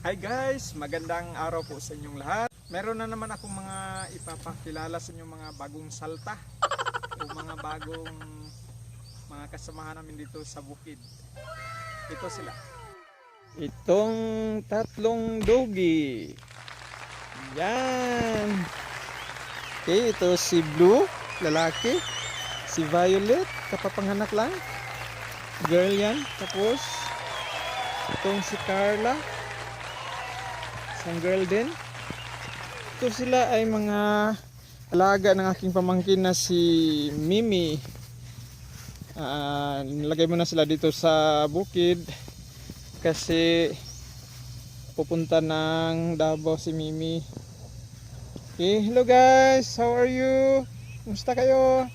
Hi guys, magandang araw po sa inyong lahat. Meron na naman akong mga ipapakilala sa inyong mga bagong salta o mga bagong mga kasamahan namin dito sa bukid. Ito sila. Itong tatlong doggy. Yan. Okay, ito si Blue, lalaki. Si Violet, kapapanghanak lang. Girl yan. Tapos, itong si Carla, isang girl din. Ito sila ay mga alaga ng aking pamangkin na si Mimi. Nilagay mo na sila dito sa bukid kasi pupunta ng Davao si Mimi. Okay, hello guys! How are you? Kumusta kayo?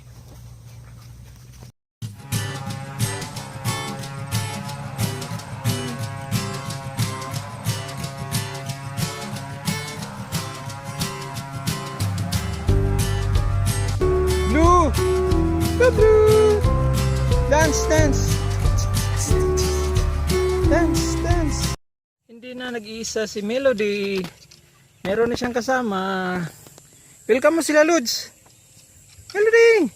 Blue! Go, Blue! Dance, dance! Dance, dance! Hindi na nag-iisa si Melody. Meron na siyang kasama. Welcome mo sila, Lods! Melody!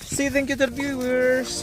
Say thank you to the viewers.